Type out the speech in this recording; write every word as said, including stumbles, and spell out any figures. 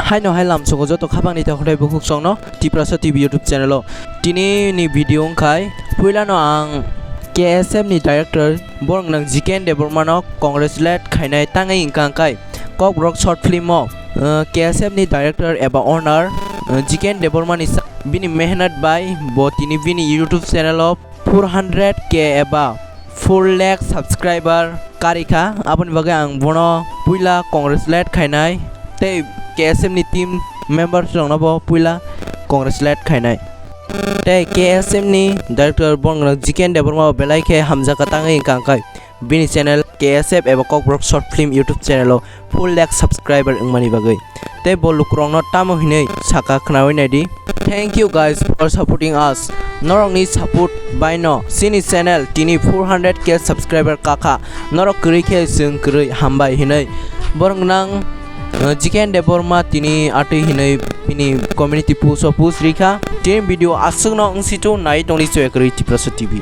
Haino hai lamsogo joto khapangni takhwlai bukhuk songno Tiprasa T V YouTube channel o. Tini ni video wngkhai puilano ang K S F ni director borok nang Jiken Debbarma no congratulate khainai tangwi wngkha, wngkhai Kokborok short film o, uh, K S F ni director eba owner, uh, Jiken Debbarma ni sa-, bini mehnat bai bo tini bini YouTube channel o four hundred K eba four lakh subscriber karikha, aboni bagwi ang bono puila congratulate khainai tei K S F ni team members rokno bo puila congratulate khainai. Tei K S F ni director borok Jiken Debbarma bo belai khe hamjakha tangwi wngkha, wngkhai bini channel K S F eba Kokborok short film YouTube channel o four lakh subscriber wngmani bagwi. Tei bo lukurokno tamo hinwi sakha khnawi naidi. Thank you guys for supporting us. Norokni support baino chini channel tini four hundred K subscriber kakha. Norok kwrwi khe chwng kwrwi hambai hinwi. Borok nang, uh, Jiken Debbarma tini atwi hinwi bini community post o post rikha. Tini video aswkno wngsitu nai tongdi chwya kwrwi Tiprasa T V.